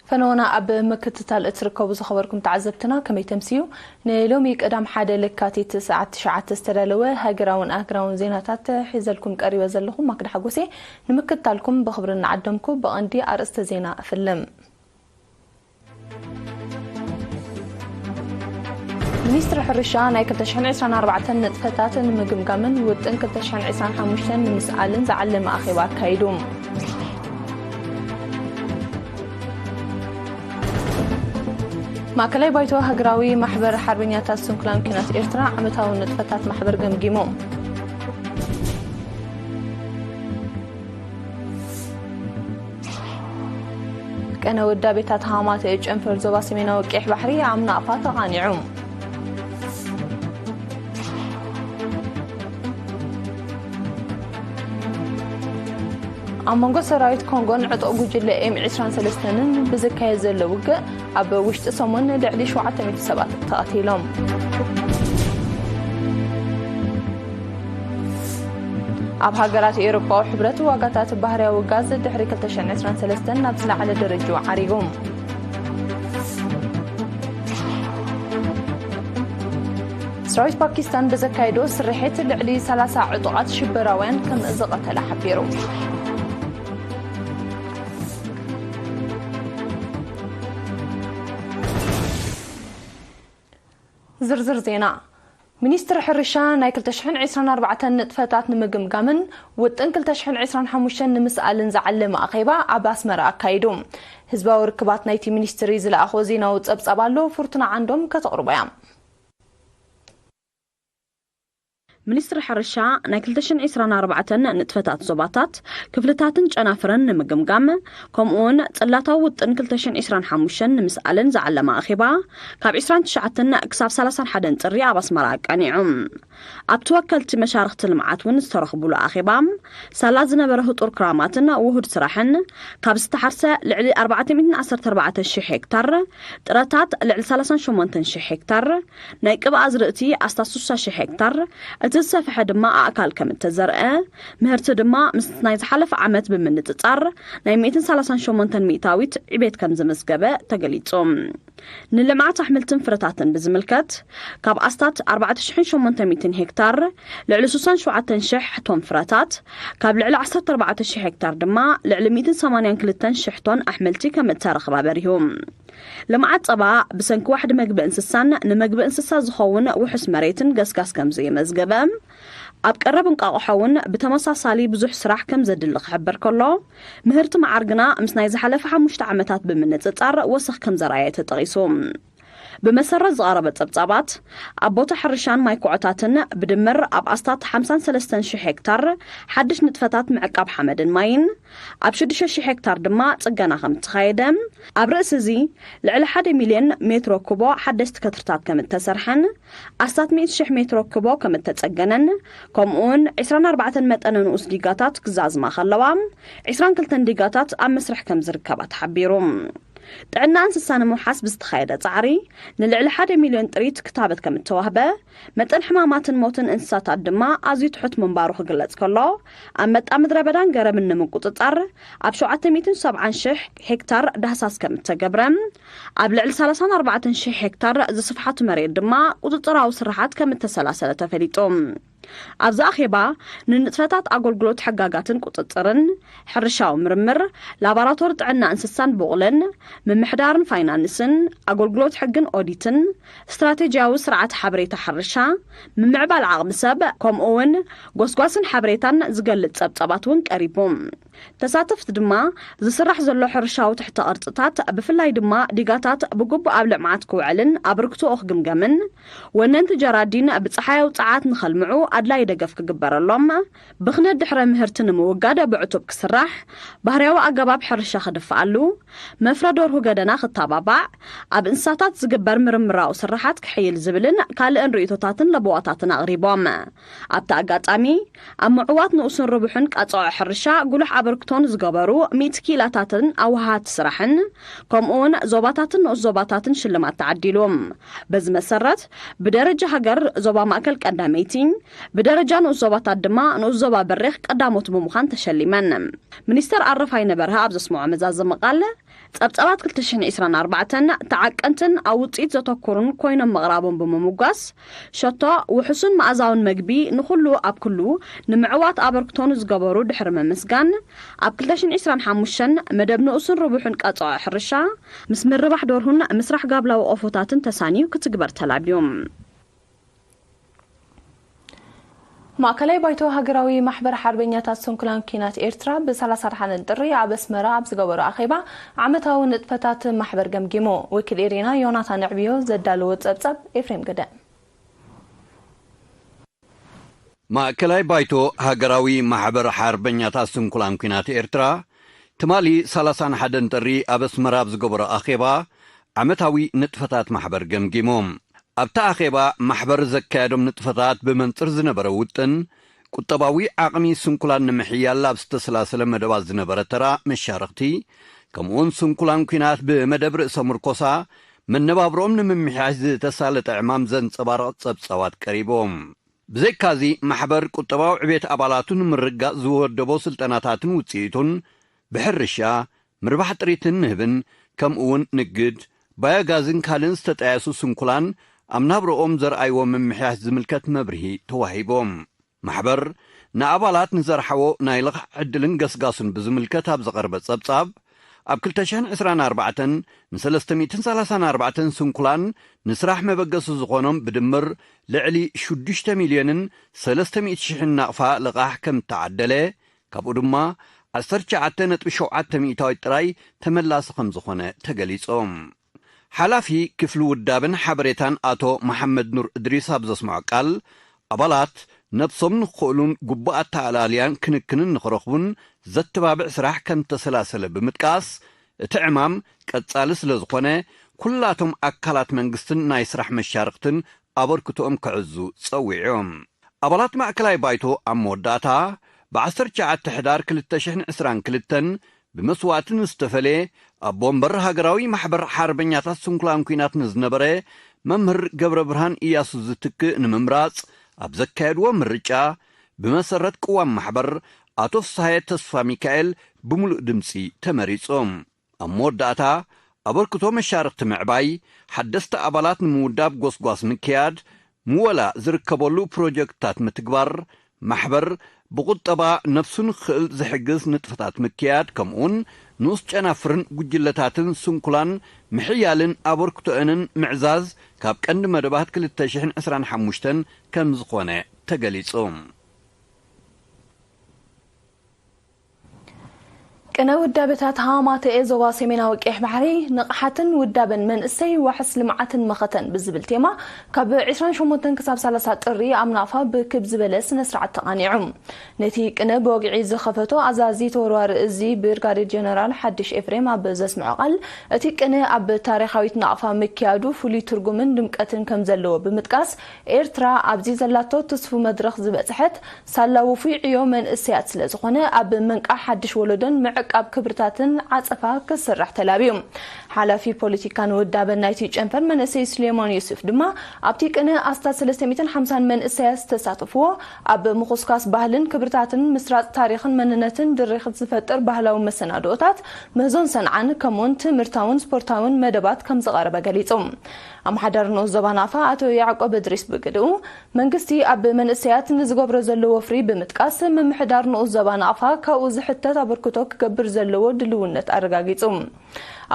ፈነወና ኣብ ምክትታል እትርከቡ ዝኸበርኩም ተዓዘብትና ከመይ ተምስዩ? ንሎሚ ቀዳም ሓደ ለካቲት ሰዓት ትሽዓተ ዝተዳለወ ሃገራውን ኣህግራውን ዜናታት ሒዘልኩም ቀሪበ ዘለኹ ማክዳ ሓጎሴ። ንምክትታልኩም ብኽብሪ እናዓደምኩ ብቐንዲ ኣርእስተ ዜና እፍልም። ሚኒስትሪ ሕርሻ ናይ ክልተ ሽሕን ዕስራን ኣርባዕተን ንጥፈታት ንምግምጋምን ውጥን ክልተ ሽሕን ዕስራን ሓሙሽተን ንምስኣልን ዝዓለመ ኣኼባ ኣካይዱ። ማእከላይ ባይቶ ሃገራዊ ማሕበር ሓርበኛታት ስንኩላን ኲናት ኤርትራ ዓመታዊ ንጥፈታት ማሕበር ገምጊሙ። ቅነ ውዳቤታት ሃማተ ጨንፈር ዞባ ሰሜናዊ ቀይሕ ባሕሪ ኣብ ናቕፋ ተቓኒዑ። ኣብ መንጎ ሰራዊት ኮንጎን ዕጡቕ ጉጅለ ኤም ዕስራን ሰለስተን ብዝካየድ ዘሎ ውግእ ኣብ ውሽጢ ሰሙን ልዕሊ ሸውዓተ ሚእቲ ሰባት ተቐቲሎም። ኣብ ሃገራት ኤውሮጳዊ ሕብረት ዋጋታት ባህርያዊ ጋዝ ድሕሪ ክልተ ሽሕን ዕስራን ሰለስተን ናብ ዝለዓለ ደረጃ ዓሪጉ። ሰራዊት ፓኪስታን ብዘካየዶ ስርሒት ልዕሊ ሰላሳ ዕጡቓት ሽበራውያን ከም ዝቐተለ ሓቢሩ። ዝርዝር ዜና። ሚኒስትሪ ሕርሻ ናይ ክልተ ሽሕን ዕስራን ኣርባዕተን ንጥፈታት ንምግምጋምን ውጥን ክልተ ሽሕን ዕስራን ሓሙሽተን ንምስኣልን ዝዓለመ ኣኼባ ኣብ ኣስመራ ኣካይዱ። ህዝባዊ ርክባት ናይቲ ሚኒስትሪ ዝለኣኾ ዜናዊ ጸብጻብ ኣሎ፣ ፍርቱና ዓንዶም ከተቕርቦ እያ። ሚኒስትሪ ሕርሻ ናይ ክልተ ሽሕን ዕስራን ኣርባዕተን ንጥፈታት ዞባታት፣ ክፍልታትን ጨናፍርን ንምግምጋም፣ ከምኡውን ጽላታዊ ውጥን ክልተ ሽሕን ዕስራን ሓሙሽተን ንምስኣልን ዝዓለመ ኣኼባ፣ ካብ ዕስራን ትሽዓተን ክሳብ ሰላሳን ሓደን ጥሪ ኣብ ኣስመራ ኣቃኒዑ። ኣብቲ ወከልቲ መሻርኽቲ ልምዓት እውን ዝተረኽቡሉ ኣኼባ፣ ሳላ ዝነበረ ህጡር ክራማትን ውሁድ ስራሕን፣ ካብ ዝተሓርሰ ልዕሊ ኣርባዕተ ሚእትን ዓሰርተ ኣርባዕተ ሽሕ ሄክታር፣ ጥረታት ልዕሊ ሰላሳን ሸሞንተን ሽሕ ሄክታር፣ ናይ ቅብ ኣዝርእቲ ኣስታት ስሳ ሽሕ ሄክታር፣ እቲ ዝሰፍሐ ድማ ኣእካል ከም እተዘርአ፣ ምህርቲ ድማ ምስ ናይ ዝሓለፈ ዓመት ብምንጽጻር ናይ ሚእትን ሰላሳን ሸሞንተን ሚእታዊት ዕቤት ከም ዘመዝገበ ተገሊጹ። ንልምዓት ኣሕምልትን ፍረታትን ብዝምልከት፣ ካብ ኣስታት ኣርባዕተ ሽሕን ሸሞንተ ሚእትን ሄክታር ልዕሊ ስሳን ሸውዓተን ሽሕ ቶን ፍረታት፣ ካብ ልዕሊ ዓሰርተ ኣርባዕተ ሽሕ ሄክታር ድማ ልዕሊ ሚእትን ሰማንያን ክልተን ሽሕ ቶን ኣሕምልቲ ከም እተረኽባ በሪሁ። ልምዓት ጸባ ብሰንኪ ዋሕዲ መግቢ እንስሳን ንመግቢ እንስሳ ዝኸውን ውሑስ መሬትን ገስጋስ ከም ዘየመዝገበ፣ ኣብ ቀረብ እንቋቑሖ እውን ብተመሳሳሊ ብዙሕ ስራሕ ከም ዘድሊ ክሕበር ከሎ፣ ምህርቲ መዓር ግና ምስ ናይ ዝሓለፈ ሓሙሽተ ዓመታት ብምንጽጻር ወሰኽ ከም ዘርኣየ ተጠቒሱ። ብመሰረት ዝቐረበ ጸብጻባት፣ ኣብ ቦታ ሕርሻን ማይ ኩዖታትን ብድምር ኣብ ኣስታት ሓምሳን ሰለስተን ሽሕ ሄክታር ሓድሽ ንጥፈታት ምዕቃብ ሓመድን ማይን፣ ኣብ ሽዱሽተ ሽሕ ሄክታር ድማ ጽገና ከም እተኻየደ፣ ኣብ ርእሲ እዚ ልዕሊ ሓደ ሚልዮን ሜትሮ ኩቦ ሓደስቲ ከትርታት ከም እተሰርሐን፣ ኣስታት ሚእቲ ሽሕ ሜትሮ ኩቦ ከም እተጸገነን፣ ከምኡውን ዕስራን ኣርባዕተን መጠነ ንኡስ ዲጋታት ክዛዝማ ከለዋ፣ ዕስራን ክልተን ዲጋታት ኣብ መስርሕ ከም ዝርከባ ተሓቢሩ። ጥዕና እንስሳ ንምውሓስ ብዝተኻየደ ጻዕሪ፣ ንልዕሊ ሓደ ሚልዮን ጥሪት ክታበት ከም እተዋህበ፣ መጠን ሕማማትን ሞትን እንስሳታት ድማ ኣዝዩ ትሑት ምንባሩ ክግለጽ ከሎ፣ ኣንበጣ ምድረ በዳን ገረብን ንምቁጽጻር ኣብ ሸውዓተ ሚእትን ሰብዓን ሽሕ ሄክታር ዳህሳስ ከም እተገብረ፣ ኣብ ልዕሊ ሰላሳን ኣርባዕተን ሽሕ ሄክታር ዝስፍሓቱ መሬት ድማ ቁጽጽራዊ ስርሓት ከም እተሰላሰለ ተፈሊጡ። ኣብዚ ኣኼባ፣ ንንጥፈታት ኣገልግሎት ሕጋጋትን ቁጽጽርን፣ ሕርሻዊ ምርምር፣ ላቦራቶሪ ጥዕና እንስሳን ቡቕልን፣ ምምሕዳርን ፋይናንስን፣ ኣገልግሎት ሕግን ኦዲትን፣ ስትራቴጂያዊ ስርዓት ሓበሬታ ሕርሻ፣ ምምዕባል ዓቕሚ ሰብ፣ ከምኡውን ጎስጓስን ሓበሬታን ዝገልጽ ጸብጻባት እውን ቀሪቡ። ተሳተፍቲ ድማ፣ ዝስራሕ ዘሎ ሕርሻዊ ትሕተ ቅርጽታት፣ ብፍላይ ድማ ዲጋታት ብግቡእ ኣብ ልምዓት ክውዕልን ኣበርክቶኡ ክግምገምን፣ ወነንቲ ጀራዲን ብጸሓያዊ ጸዓት ንኸልምዑ ኣድላዪ ደገፍ ክግበረሎም፣ ብኽነት ድሕረ ምህርቲ ንምውጋድ ብዕቱብ ክስራሕ፣ ባህርያዊ ኣገባብ ሕርሻ ክድፍኣሉ፣ መፍረ ደርሁ ገደና ክተባባዕ፣ ኣብ እንስሳታት ዝግበር ምርምራዊ ስርሓት ክሕይል ዝብልን ካልእን ርእይቶታትን ለበዋታትን ኣቕሪቦም። ኣብቲ ኣጋጣሚ፣ ኣብ ምዕዋት ንኡስን ርቡሕን ቀጸዖ ሕርሻ ጉሉሕ ኣበርክቶን ዝገበሩ ሚእቲ ክኢላታትን ኣወሃሃድቲ ስራሕን፣ ከምኡውን ዞባታትን ንኡስ ዞባታትን ሽልማት ተዓዲሉ። በዚ መሰረት፣ ብደረጃ ሃገር ዞባ ማእከል ቀዳመይቲ፣ ብደረጃ ንኡስ ዞባታት ድማ ንኡስ ዞባ በሪኽ ቀዳሞት ብምዃን ተሸሊመን። ሚኒስተር ኣረፋይነ በርሀ ኣብ ዘስምዖ መዛዘሚ ቃል፣ ጸብጻባት ክልተ ሽሕን ዕስራን ኣርባዕተን ተዓቀንትን ኣብ ውጽኢት ዘተኮሩን ኮይኖም ምቕራቦም ብምምጓስ፣ ሸቶ ውሑስን መኣዛውን መግቢ ንኹሉ ኣብ ኩሉ ንምዕዋት ኣበርክቶ ንዝገበሩ ድሕሪ ምምስጋን፣ ኣብ ክልተ ሽሕን ዕስራን ሓሙሽተን መደብ ንኡስን ርቡሕን ቀጸዖ ሕርሻ ምስ ምርባሕ ደርሁን ምስራሕ ጋብላዊ ቆፎታትን ተሳንዩ ክትግበር ተላብዩ። ማእከላይ ባይቶ ሃገራዊ ማሕበር ሓርበኛታት ስንኩላን ኲናት ኤርትራ ብ30 ደሓን ጥሪ ኣብ ኣስመራ ኣብ ዝገበሮ ኣኼባ ዓመታዊ ንጥፈታት ማሕበር ገምጊሙ። ወኪል ኤሪና ዮናታን ዕብዮ ዘዳለዎ ጸብጻብ ኤፍሬም ገደ። ማእከላይ ባይቶ ሃገራዊ ማሕበር ሓርበኛታት ስንኩላን ኲናት ኤርትራ ትማሊ ሰላሳን ሓደን ጥሪ ኣብ ኣስመራ ኣብ ዝገበሮ ኣኼባ ዓመታዊ ንጥፈታት ማሕበር ገምጊሙ። ኣብቲ ኣኼባ ማሕበር ዘካየዶም ንጥፈታት ብመንጽር ዝነበረ ውጥን፣ ቁጠባዊ ዓቕሚ ስንኩላን ንምሕያል ኣብ ዝተሰላሰለ መደባት ዝነበረ ተራ መሻርኽቲ፣ ከምኡውን ስንኩላን ኲናት ብመደብ ርእሰ ምርኮሳ መነባብሮኦም ንምምሕያሽ ዝተሳለጠ ዕማም ዘንጸባርቕ ጸብጻባት ቀሪቦም። ብዘይካዚ ማሕበር ቁጠባዊ ዕቤት ኣባላቱ ንምርጋጽ ዝወደቦ ስልጠናታትን ውጽኢቱን ብሕርሻ፣ ምርባሕ ጥሪትን ንህብን፣ ከምኡውን ንግድ፣ ባዮጋዝን ካልእን ዝተጠያየሱ ስንኩላን ኣብ ናብረኦም ዘርኣይዎ ምምሕያሽ ዝምልከት መብርሂ ተዋሂቦም። ማሕበር ንኣባላት ንዘርሓዎ ናይ ልቓሕ ዕድልን ገስጋሱን ብዝምልከት ኣብ ዘቐርበ ጸብጻብ፣ ኣብ ክልተ ሽሕን ዕስራን ኣርባዕተን ን334 ስንኩላን ንስራሕ መበገሲ ዝኾኖም ብድምር ልዕሊ ሽዱሽተ ሚልዮንን ሰለስተ ሚእቲ ሽሕን ናቕፋ ልቓሕ ከም እተዓደለ፣ ካብኡ ድማ ዓሰርተ ትሽዓተ ነጥቢ ሸውዓተ ሚእታዊት ጥራይ ተመላሲ ከም ዝኾነ ተገሊጾም። ሓላፊ ክፍሊ ውዳብን ሓበሬታን ኣቶ መሓመድ ኑር እድሪስ ኣብ ዘስምዖ ቃል፣ ኣባላት ነብሶም ንክኽእሉን ግቡእ ኣተኣላልያን ክንክንን ንኽረኽቡን ዘተባብዕ ስራሕ ከም ተሰላሰለ ብምጥቃስ፣ እቲ ዕማም ቀጻሊ ስለ ዝኾነ፣ ኩላቶም ኣካላት መንግስትን ናይ ስራሕ መሻርኽትን ኣበርክቶኦም ከዕዙ ጸዊዑ። ኣባላት ማእከላይ ባይቶ ኣብ መወዳእታ፣ ብ ዓሰርተ ትሽዓተ ሕዳር ክልተ ሽሕን ዕስራን ክልተን ብመስዋእቲ ንዝተፈልየ፣ ኣቦ ወንበር ሃገራዊ ማሕበር ሓርበኛታት ስንኩላን ኲናት ንዝነበረ መምህር ገብረ ብርሃን ኢያሱ ዝትክእ ንምምራጽ ኣብ ዘካየድዎ ምርጫ፣ ብመሰረት ቅዋም ማሕበር፣ ኣቶ ፍስሃየ ተስፋ ሚካኤል ብምሉእ ድምጺ ተመሪጹ። ኣብ መወዳእታ፣ ኣበርክቶ መሻርኽቲ ምዕባይ፣ ሓደስቲ ኣባላት ንምውዳብ ጎስጓስ ምክያድ፣ ምወላ ዝርከበሉ ፕሮጀክትታት ምትግባር፣ ማሕበር ብቁጠባ ነብሱ ንክኽእል ዝሕግዝ ንጥፈታት ምክያድ፣ ከምኡውን ንኡስ ጨናፍርን ጉጅለታትን ስንኩላን ምሕያልን ኣበርክቶአንን ምዕዛዝ ካብ ቀንዲ መደባት ክልተ ሽሕን ዕስራን ሓሙሽተን ከም ዝኾነ ተገሊጹ። ቅነ ውዳበታት ሃማተኤ ዞባ ሰሜናዊ ቀይሕ ባሕሪ፣ ንቕሓትን ውዳበን መንእሰይ፣ ዋሕስ ልምዓትን መኸተን ብዝብል ቴማ፣ ካብ ዕስራን ሸሞንተን ክሳብ ሰላሳ ጥሪ ኣብ ናቕፋ ብክብ ዝበለ ስነ ስርዓት ተቓኒዑ። ነቲ ቅነ ብወግዒ ዝኸፈቶ ኣዛዚ ተወርዋሪ እዚ ብርጋዴር ጀነራል ሓድሽ ኤፍሬም ኣብ ዘስምዖ ቃል፣ እቲ ቅነ ኣብ ታሪኻዊት ናቕፋ ምክያዱ ፍሉይ ትርጉምን ድምቀትን ከም ዘለዎ ብምጥቃስ፣ ኤርትራ ኣብዚ ዘላቶ ትስፉ መድረኽ ዝበጽሐት ሳላ ውፉይ ዕዮ መንእሰያት ስለ ዝኾነ፣ ኣብ ምንቃሕ ሓድሽ ወለዶን ምዕቃብ ክብርታትን ዓጸፋ ክስራሕ ተላብዩ። ሓላፊ ፖለቲካን ውዳበን ናይቲ ጨንፈር መንእሰይ ሱሌማን ዩሱፍ ድማ፣ ኣብቲ ቅነ ኣስታት ሰለስተ ሚእትን ሓምሳን መንእሰያት ዝተሳተፍዎ፣ ኣብ ምኹስኳስ ባህልን ክብርታትን ምስራጽ ታሪኽን መንነትን ድሪኽ ዝፈጥር ባህላዊ መሰናድኦታት ምህዞን ሰንዓን፣ ከምኡውን ትምህርታውን ስፖርታውን መደባት ከም ዝቐረበ ገሊጹ። ኣምሓዳር ንኡስ ዞባ ናቕፋ ኣቶ ያዕቆብ እድሪስ ብግድኡ፣ መንግስቲ ኣብ መንእሰያት ንዝገብሮ ዘሎ ወፍሪ ብምጥቃስ፣ ምምሕዳር ንኡስ ዞባ ናቕፋ ካብኡ ዝሕተት ኣበርክቶ ክገብር ዘለዎ ድልውነት ኣረጋጊጹ።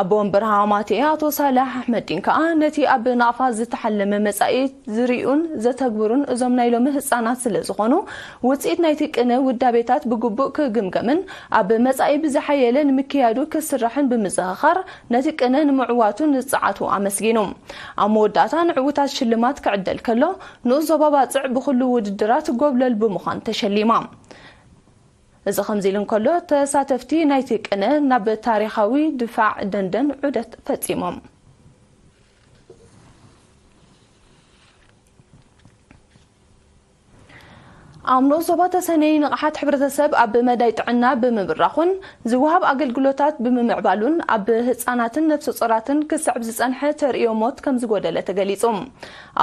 ኣቦ ወንበር ሃማቴ ኣቶ ሳልሕ ኣሕመዲን ከኣ፣ ነቲ ኣብ ናቕፋ ዝተሓለመ መጻኢ ዝርእዩን ዘተግብሩን እዞም ናይ ሎሚ ህጻናት ስለ ዝኾኑ፣ ውጽኢት ናይቲ ቅነ ውዳቤታት ብግቡእ ክግምገምን ኣብ መጻኢ ብዝሓየለ ንምክያዱ ክስራሕን ብምዝኽኻር፣ ነቲ ቅነ ንምዕዋቱ ንጸዓቱ ኣመስጊኑ። ኣብ መወዳእታ ንዕዉታት ሽልማት ክዕደል ከሎ፣ ንኡስ ዞባ ባጽዕ ብኹሉ ውድድራት ጎብለል ብምዃን ተሸሊማ። እዚ ከምዚ ኢሉ እንከሎ፣ ተሳተፍቲ ናይቲ ቅነ ናብ ታሪኻዊ ድፋዕ ደንደን ዑደት ፈጺሞም። ኣብ ንኡስ ዞባ ተሰነይ ንቕሓት ሕብረተሰብ ኣብ መዳይ ጥዕና ብምብራኹን ዝወሃብ ኣገልግሎታት ብምምዕባሉን ኣብ ህጻናትን ነፍሰ ጾራትን ክስዕብ ዝጸንሐ ተርእዮ ሞት ከም ዝጎደለ ተገሊጹ።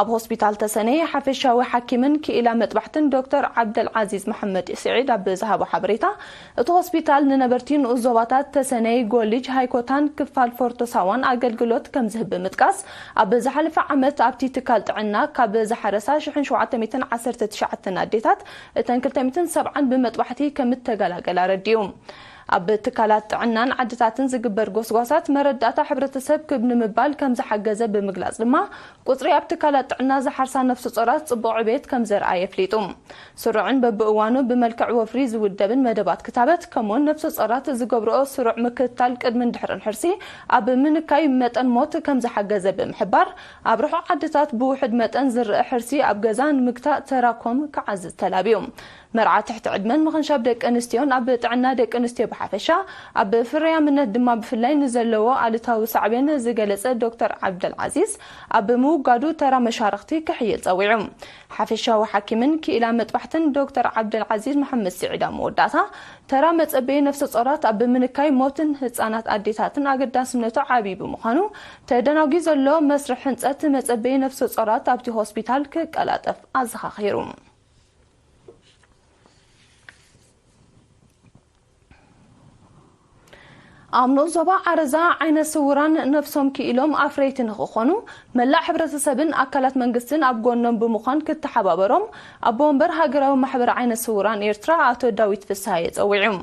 ኣብ ሆስፒታል ተሰነይ ሓፈሻዊ ሓኪምን ክኢላ መጥባሕትን ዶክተር ዓብደልዓዚዝ መሐመድ ስዒድ ኣብ ዝሃቦ ሓበሬታ፣ እቲ ሆስፒታል ንነበርቲ ንኡስ ዞባታት ተሰነይ፣ ጎሊጅ፣ ሃይኮታን ክፋል ፎርቶ ሳዋን ኣገልግሎት ከም ዝህብ ብምጥቃስ፣ ኣብ ዝሓለፈ ዓመት ኣብቲ ትካል ጥዕና ካብ ዝሓረሳ ሽሕን ሸውዓተ ሚእትን ዓሰርተ ትሽዓተን ኣዴታት፣ እተን ክልተ ሚእትን ሰብዓን ብመጥባሕቲ ከም እተገላገላ ኣረዲኡ። ኣብ ትካላት ጥዕናን ዓድታትን ዝግበር ጎስጓሳት መረዳእታ ሕብረተሰብ ክብ ንምባል ከም ዝሓገዘ ብምግላጽ ድማ፣ ቁጽሪ ኣብ ትካላት ጥዕና ዝሓርሳ ነፍሰ ጾራት ጽቡቕ ዕቤት ከም ዘርኣየ ኣፍሊጡ። ስሩዕን በብእዋኑ ብመልክዕ ወፍሪ ዝውደብን መደባት ክታበት፣ ከምኡውን ነፍሰ ጾራት ዝገብርኦ ስሩዕ ምክትታል ቅድምን ድሕርን ሕርሲ ኣብ ምንካይ መጠን ሞት ከም ዝሓገዘ ብምሕባር፣ ኣብ ርሑቕ ዓድታት ብውሑድ መጠን ዝረኣ ሕርሲ ኣብ ገዛ ንምግታእ ተራኮም ክዓዝዝ ተላብዩ። መርዓ ትሕቲ ዕድመን ምኽንሻብ ደቂ ኣንስትዮን ኣብ ጥዕና ደቂ ኣንስትዮ ብሓፈሻ፣ ኣብ ፍርያምነት ድማ ብፍላይ ንዘለዎ ኣሉታዊ ሳዕቤን ዝገለጸ ዶክተር ዓብደል ዓዚዝ፣ ኣብ ምውጋዱ ተራ መሻርኽቲ ክሕይል ጸዊዑ። ሓፈሻዊ ሓኪምን ክኢላ መጥባሕትን ዶክተር ዓብደል ዓዚዝ መሐመድ ስዒድ ኣብ መወዳእታ፣ ተራ መጸበዪ ነፍሰ ጾራት ኣብ ምንካይ ሞትን ህጻናት ኣዴታትን ኣገዳስነቱ ዓብዪ ብምዃኑ፣ ተደናጒ ዘሎ መስርሕ ህንጸት መጸበዪ ነፍሰ ጾራት ኣብቲ ሆስፒታል ክቀላጠፍ ኣዘኻኺሩ። ኣብ ንኡስ ዞባ ዓረዛ ዓይነ ስውራን ነፍሶም ክኢሎም ኣፍረይቲ ንኽኾኑ መላእ ሕብረተሰብን ኣካላት መንግስትን ኣብ ጎኖም ብምዃን ክተሓባበሮም ኣቦ ወንበር ሃገራዊ ማሕበር ዓይነ ስውራን ኤርትራ ኣቶ ዳዊት ፍስሃየ ጸዊዑ።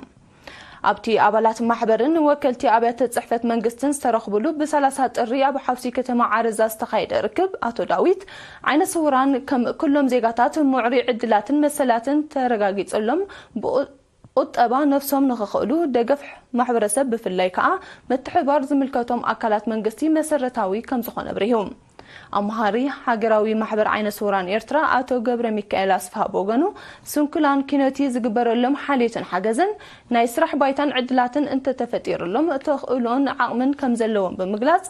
ኣብቲ ኣባላት ማሕበርን ወከልቲ ኣብያተ ጽሕፈት መንግስትን ዝተረኽብሉ ብሰላሳ ጥሪ ኣብ ሓውሲ ከተማ ዓረዛ ዝተኻየደ ርክብ ኣቶ ዳዊት፣ ዓይነ ስውራን ከም ኩሎም ዜጋታት ምዕሩይ ዕድላትን መሰላትን ተረጋጊጸሎም ብቁ-፣ ቁጠባ ነፍሶም ንኽኽእሉ ደገፍ ማሕበረሰብ ብፍላይ ከኣ ምትሕብባር ዝምልከቶም ኣካላት መንግስቲ መሰረታዊ ከም ዝኾነ ኣብሪሁ። ኣምሃሪ ሃገራዊ ማሕበር ዓይነ ስውራን ኤርትራ ኣቶ ገብረ ሚካኤል ኣስፍሃ ብወገኑ፣ ስንኩላን ኪኖቲ ዝግበረሎም ሓልዮትን ሓገዝን ናይ ስራሕ ባይታን ዕድላትን እንተተፈጢሩሎም ተኽእሎን ዓቕምን ከም ዘለዎም ብምግላጽ፣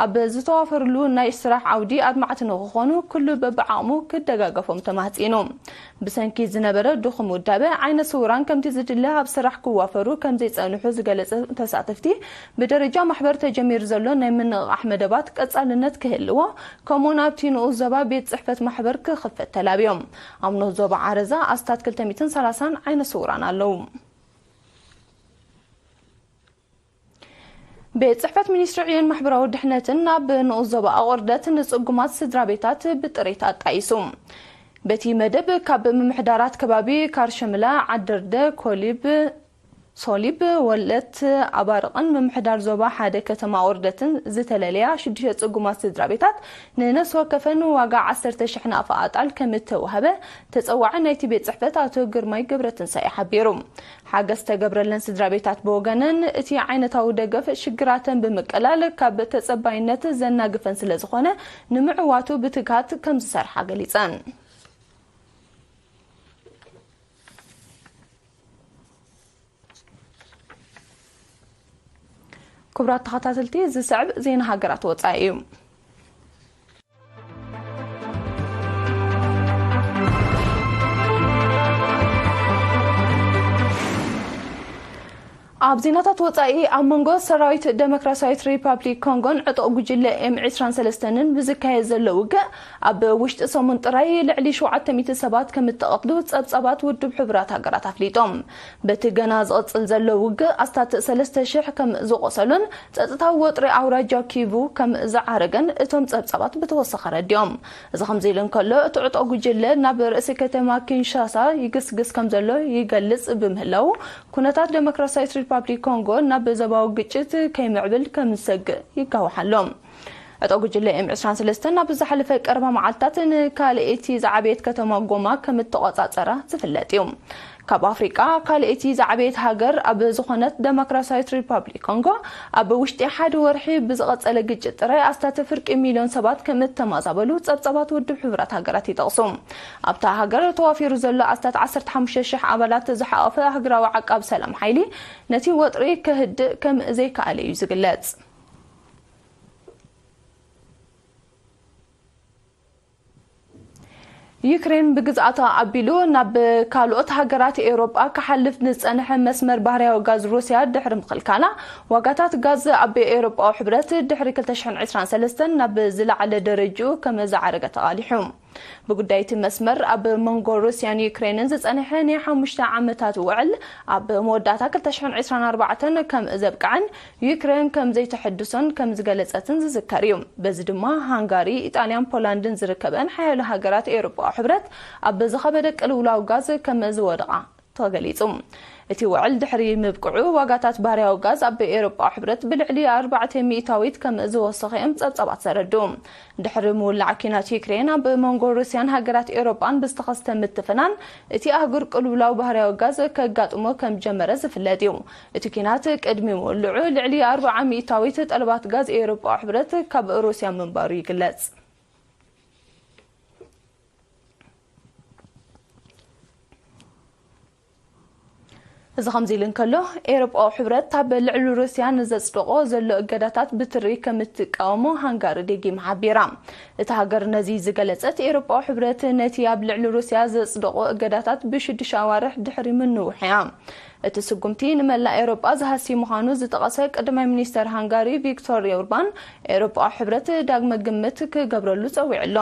ኣብ ዝተዋፈሩሉ ናይ ስራሕ ዓውዲ ኣድማዕቲ ንኽኾኑ ኩሉ በብዓቕሙ ክደጋገፎም ተማህጺኑ። ብሰንኪ ዝነበረ ድኹም ውዳበ፣ ዓይነ ስውራን ከምቲ ዝድለ ኣብ ስራሕ ክዋፈሩ ከም ዘይጸንሑ ዝገለጸ ተሳተፍቲ፣ ብደረጃ ማሕበር ተጀሚሩ ዘሎ ናይ ምንቕቓሕ መደባት ቀጻልነት ክህልዎ፣ ከምኡውን ኣብቲ ንኡስ ዞባ ቤት ጽሕፈት ማሕበር ክኽፈት ተላብዮም። ኣብ ንኡስ ዞባ ዓረዛ ኣስታት ክልተ ሚእትን ሰላሳን ዓይነ ስውራን ኣለዉ። ቤት ጽሕፈት ሚኒስትሪ ዕዮን ማሕበራዊ ድሕነትን ናብ ንኡስ ዞባ ኣቑርደት ንጽጉማት ስድራ ቤታት ብጥሪት ኣጣይሱ። በቲ መደብ ካብ ምምሕዳራት ከባቢ ካርሸምላ፣ ዓደርደ፣ ኮሊብ፣ ሶሊብ፣ ወለት፣ ኣባርቕን ምምሕዳር ዞባ ሓደ ከተማ ኣቑርደትን ዝተለለያ ሽዱሽተ ጽጉማት ስድራ ቤታት ንነፍሲ ወከፈን ዋጋ ዓሰርተ ሽሕ ናቕፋ ኣጣል ከም እተዋህበ ተጸዋዒ ናይቲ ቤት ጽሕፈት ኣቶ ግርማይ ገብረትንሳኤ ሓቢሩ። ሓገዝ ዝተገብረለን ስድራ ቤታት ብወገነን፣ እቲ ዓይነታዊ ደገፍ ሽግራተን ብምቅላል ካብ ተጸባይነት ዘናግፈን ስለ ዝኾነ፣ ንምዕዋቱ ብትግሃት ከም ዝሰርሓ ገሊጸን። ክቡራት ተኸታተልቲ፣ ዝስዕብ ዜና ሃገራት ወጻኢ እዩ። ኣብ ዜናታት ወጻኢ፣ ኣብ መንጎ ሰራዊት ደሞክራሲያዊት ሪፓብሊክ ኮንጎን ዕጡቕ ጉጅለ ኤም ዕስራን ሰለስተን ብዝካየድ ዘሎ ውግእ፣ ኣብ ውሽጢ ሰሙን ጥራይ ልዕሊ ሸውዓተ ሚእቲ ሰባት ከም እተቐትሉ ጸብጻባት ውድብ ሕቡራት ሃገራት ኣፍሊጦም። በቲ ገና ዝቕጽል ዘሎ ውግእ፣ ኣስታት ሰለስተ ሽሕ ከም ዝቖሰሉን ጸጥታዊ ወጥሪ ኣውራጃ ኪቩ ከም ዝዓረገን እቶም ጸብጻባት ብተወሰኸ ኣረዲኦም። እዚ ከምዚ ኢሉ እንከሎ፣ እቲ ዕጡቕ ጉጅለ ናብ ርእሲ ከተማ ኪንሻሳ ይግስግስ ከም ዘሎ ይገልጽ ብምህላዉ፣ ኩነታት ደሞክራሲያዊት ሪፓብሊክ ኮንጎ ናብ ዞባዊ ግጭት ከይምዕብል ከም ዝሰግእ ይጋውሕ ኣሎ። ዕጡቕ ጉጅለ ኤም ዕስራን ሰለስተን ኣብ ዝሓለፈ ቀረባ መዓልታት ንካልኣይቲ ዝዓበየት ከተማ ጎማ ከም እተቖጻጸራ ዝፍለጥ እዩ። ካብ ኣፍሪቃ ካልኣይቲ ዝዓበየት ሃገር ኣብ ዝኾነት ደሞክራሲያዊት ሪፓብሊክ ኮንጎ፣ ኣብ ውሽጢ ሓደ ወርሒ ብዝቐጸለ ግጭት ጥራይ ኣስታት ፍርቂ ሚልዮን ሰባት ከም እተማዛበሉ ጸብጻባት ውድብ ሕቡራት ሃገራት ይጠቕሱ። ኣብታ ሃገር ተዋፊሩ ዘሎ ኣስታት ዓሰርተ ሓሙሽተ ሽሕ ኣባላት ዝሓቖፈ ሃገራዊ ዓቃብ ሰላም ሓይሊ፣ ነቲ ወጥሪ ከህድእ ከም ዘይከኣለ እዩ ዝግለጽ። ዩክሬን ብግዝኣታ ኣቢሉ ናብ ካልኦት ሃገራት ኤውሮጳ ክሓልፍ ዝጸንሐ መስመር ባህርያዊ ጋዝ ሩስያ ድሕሪ ምኽልካላ፣ ዋጋታት ጋዝ ኣብ ኤውሮጳዊ ሕብረት ድሕሪ ክልተ ሽሕን ዕስራን ሰለስተን ናብ ዝለዓለ ደረጃኡ ከም ዝዓረገ ተቓሊሑ። ብጉዳይ እቲ መስመር ኣብ መንጎ ሩስያን ዩክሬንን ዝጸንሐ ናይ ሓሙሽተ ዓመታት ውዕል ኣብ መወዳእታ ክልተ ሽሕን ዕስራን ኣርባዕተን ከም ዘብቅዐን ዩክሬን ከም ዘይተሐድሶን ከም ዝገለጸትን ዝዝከር እዩ። በዚ ድማ ሃንጋሪ፣ ኢጣልያን ፖላንድን ዝርከበን ሓያሎ ሃገራት ኤውሮጳዊ ሕብረት ኣብ ዝኸበደ ቅልውላው ጋዝ ከም ዝወደቓ ተገሊጹ። እቲ ውዕል ድሕሪ ምብቅዑ፣ ዋጋታት ባህርያዊ ጋዝ ኣብ ኤውሮጳዊ ሕብረት ብልዕሊ ኣርባዕተ ሚእታዊት ከም ዝወሰኸ እዮም ጸብጻባት ዘረድኡ። ድሕሪ ምውላዕ ኲናት ዩክሬን፣ ኣብ መንጎ ሩስያን ሃገራት ኤውሮጳን ብዝተኸስተ ምትፍናን፣ እቲ ኣህጉር ቅልውላው ባህርያዊ ጋዝ ከጋጥሞ ከም ጀመረ ዝፍለጥ እዩ። እቲ ኲናት ቅድሚ ምውልዑ፣ ልዕሊ ኣርብዓ ሚእታዊት ጠለባት ጋዝ ኤውሮጳዊ ሕብረት ካብ ሩስያ ምንባሩ ይግለጽ። እዚ ከምዚ ኢሉ እንከሎ፣ ኤውሮጳዊ ሕብረት ኣብ ልዕሊ ሩስያ ንዘጽደቖ ዘሎ እገዳታት ብትሪ ከም እትቃወሞ ሃንጋሪ ደጊማ ሓቢራ። እታ ሃገር ነዚ ዝገለጸት፣ ኤውሮጳዊ ሕብረት ነቲ ኣብ ልዕሊ ሩስያ ዘጽደቖ እገዳታት ብሽዱሽተ ኣዋርሕ ድሕሪ ምንውሑ እያ። እቲ ስጉምቲ ንመላእ ኤውሮጳ ዝሃሲ ምዃኑ ዝጠቐሰ ቀዳማይ ሚኒስተር ሃንጋሪ ቪክቶር ኦርባን፣ ኤውሮጳዊ ሕብረት ዳግመ ግምት ክገብረሉ ጸዊዑ ኣሎ።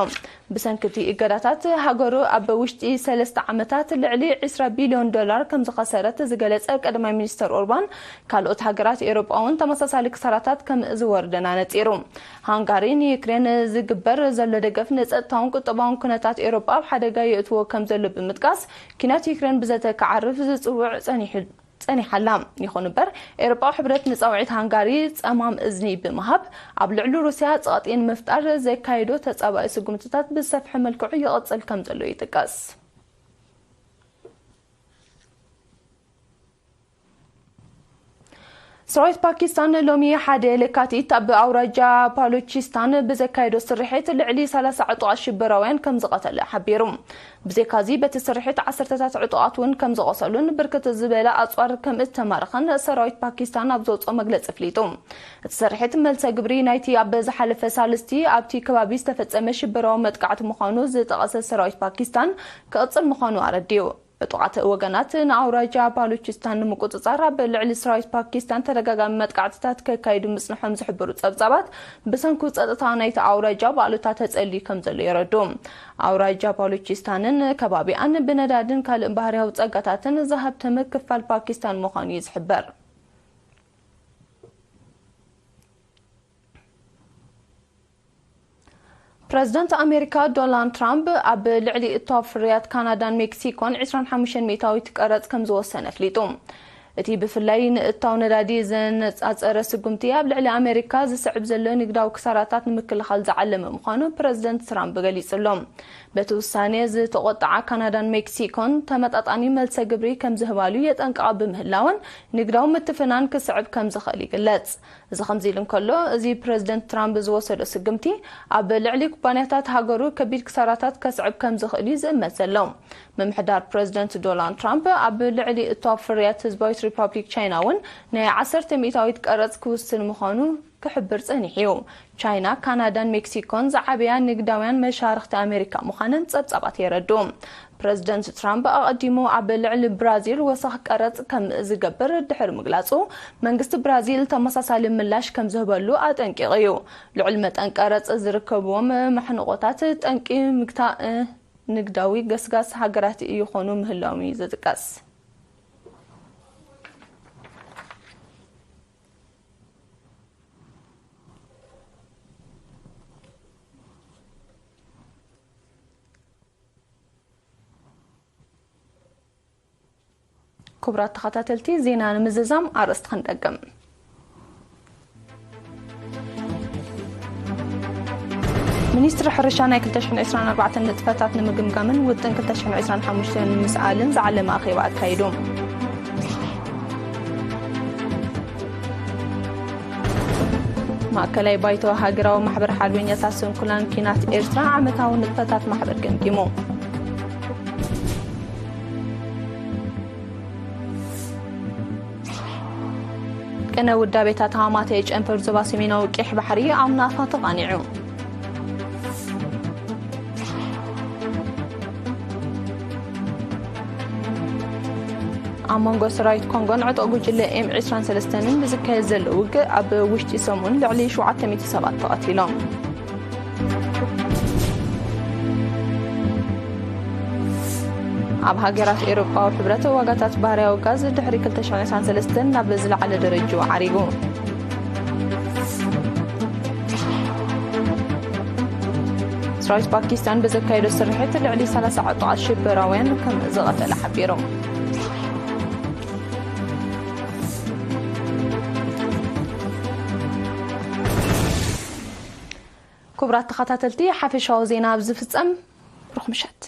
ብሰንኪ እቲ እገዳታት፣ ሃገሩ ኣብ ውሽጢ ሰለስተ ዓመታት ልዕሊ ዕስራ ቢልዮን ዶላር ከም ዝኸሰረት ዝገለጸ ቀዳማይ ሚኒስተር ኦርባን፣ ካልኦት ሃገራት ኤውሮጳ እውን ተመሳሳሊ ክሳራታት ከም ዝወርደን ኣነጺሩ። ሃንጋሪ ንዩክሬን ዝግበር ዘሎ ደገፍ ንጸጥታውን ቁጠባውን ኩነታት ኤውሮጳ ኣብ ሓደጋ የእትዎ ከም ዘሎ ብምጥቃስ፣ ኲናት ዩክሬን ብዘተ ክዓርፍ ዝጽውዕ ጸኒሑ ጸኒሓ ኣላ። ይኹን እምበር፣ ኤውሮጳዊ ሕብረት ንጻውዒት ሃንጋሪ ጸማም እዝኒ ብምሃብ፣ ኣብ ልዕሊ ሩስያ ጸቕጢ ንምፍጣር ዘካየዶ ተጻባኢ ስጉምትታት ብዝሰፍሐ መልክዑ ይቕጽል ከም ዘሎ ይጥቀስ። ሰራዊት ፓኪስታን ሎሚ ሓደ ለካቲት ኣብ ኣውራጃ ባሎቺስታን ብዘካየዶ ስርሒት ልዕሊ ሰላሳ ዕጡቓት ሽበራውያን ከም ዝቐተለ ሓቢሩ። ብዘይካዚ፣ በቲ ስርሒት ዓሰርተታት ዕጡቓት እውን ከም ዝቖሰሉን ብርክት ዝበለ ኣጽዋር ከም እተማረኸን ሰራዊት ፓኪስታን ኣብ ዘውፅኦ መግለፂ ኣፍሊጡ። እቲ ስርሒት መልሰ ግብሪ ናይቲ ኣብ ዝሓለፈ ሳልስቲ ኣብቲ ከባቢ ዝተፈጸመ ሽበራዊ መጥቃዕቲ ምዃኑ ዝጠቐሰ ሰራዊት ፓኪስታን፣ ክቕጽል ምዃኑ ኣረዲኡ። ዕጡቓት ወገናት ንኣውራጃ ባሉቺስታን ንምቁጽጻር ኣብ ልዕሊ ሰራዊት ፓኪስታን ተደጋጋሚ መጥቃዕትታት ከካይዱ ምጽንሖም ዝሕብሩ ጸብጻባት፣ ብሰንኩ ጸጥታ ናይቲ ኣውራጃ ባእሉታ ተጸልዩ ከም ዘሎ የረዱ። ኣውራጃ ባሉቺስታንን ከባቢኣን ብነዳድን ካልእ ባህርያዊ ጸጋታትን ዝሃብተመ ክፋል ፓኪስታን ምዃኑ እዩ ዝሕበር። ፕረዚደንት ኣሜሪካ ዶናልድ ትራምፕ ኣብ ልዕሊ እታው ፍርያት ካናዳን ሜክሲኮን ዕስራን ሓሙሽተን ሚእታዊት ቀረጽ ከም ዝወሰነ ኣፍሊጡ። እቲ ብፍላይ ንእታው ነዳዲ ዘነጻጸረ ስጉምቲ፣ ኣብ ልዕሊ ኣሜሪካ ዝስዕብ ዘሎ ንግዳዊ ክሳራታት ንምክልኻል ዝዓለመ ምዃኑ ፕረዚደንት ትራምፕ ገሊጹ ኣሎ። በቲ ውሳኔ ዝተቖጥዓ ካናዳን ሜክሲኮን፣ ተመጣጣኒ መልሰ ግብሪ ከም ዝህባሉ የጠንቅቓ ብምህላወን፣ ንግዳዊ ምትፍናን ክስዕብ ከም ዝኽእል ይግለጽ። እዚ ከምዚ ኢሉ እንከሎ፣ እዚ ፕረዚደንት ትራምፕ ዝወሰዶ ስግምቲ፣ ኣብ ልዕሊ ኩባንያታት ሃገሩ ከቢድ ክሳራታት ከስዕብ ከም ዝኽእል እዩ ዝእመት ዘሎ። ምምሕዳር ፕረዚደንት ዶናልድ ትራምፕ፣ ኣብ ልዕሊ እቶ ፍርያት ህዝባዊት ሪፓብሊክ ቻይና እውን ናይ ዓሰርተ ሚእታዊት ቀረጽ ክውስን ምዃኑ ክሕብር ጸኒሑ እዩ። ቻይና፣ ካናዳን ሜክሲኮን ዝዓበያ ንግዳውያን መሻርኽቲ ኣሜሪካ ምዃነን ጸብጻባት የረድኡ። ፕረዚደንት ትራምፕ ኣቐዲሙ ኣብ ልዕሊ ብራዚል ወሰኽ ቀረጽ ከም ዝገብር ድሕሪ ምግላጹ፣ መንግስቲ ብራዚል ተመሳሳሊ ምላሽ ከም ዝህበሉ ኣጠንቂቑ እዩ። ልዑል መጠን ቀረጽ ዝርከብዎም ማሕንቖታት፣ ጠንቂ ምግታእ ንግዳዊ ገስጋስ ሃገራት ይኾኑ ምህላዎም እዩ ዝጥቀስ። ክቡራት ተኸታተልቲ፣ ዜና ንምዝዛም ኣርእስቲ ክንደግም። ሚኒስትሪ ሕርሻ ናይ ክልተ ሽሕን ዕስራን ኣርባዕተን ንጥፈታት ንምግምጋምን ውጥን ክልተ ሽሕን ዕስራን ሓሙሽተን ንምስኣልን ዝዓለመ ኣኼባ ኣካይዱ። ማእከላይ ባይቶ ሃገራዊ ማሕበር ሓርበኛታት ስንኩላን ኲናት ኤርትራ ዓመታዊ ንጥፈታት ማሕበር ገምጊሙ። ቅነ ውዳቤታት ሃማተ ጨንፈር ዞባ ሰሜናዊ ቀይሕ ባሕሪ ኣብ ናፋ ተቓኒዑ። ኣብ መንጎ ሰራዊት ኮንጎን ዕጡቕ ጉጅለ ኤም ዕስራን ሰለስተን ብዝካየድ ዘሎ ውግእ ኣብ ውሽጢ ሰሙን ልዕሊ ሸውዓተ ሚእቲ ሰባት ተቐቲሎም። ኣብ ሃገራት ኤውሮጳዊ ሕብረት ዋጋታት ባህርያዊ ጋዝ ድሕሪ ክልተ ሽሕን ዕስራን ሰለስተን ናብ ዝለዓለ ደረጃ ዓሪጉ። ሰራዊት ፓኪስታን ብዘካየዶ ስርሒት ልዕሊ ሰላሳ ዕጡቓት ሽበራውያን ከም ዝቐተለ ሓቢሩ። ክቡራት ተኸታተልቲ፣ ሓፈሻዊ ዜና ኣብ ዝፍጸም። ሩኽ ምሸት።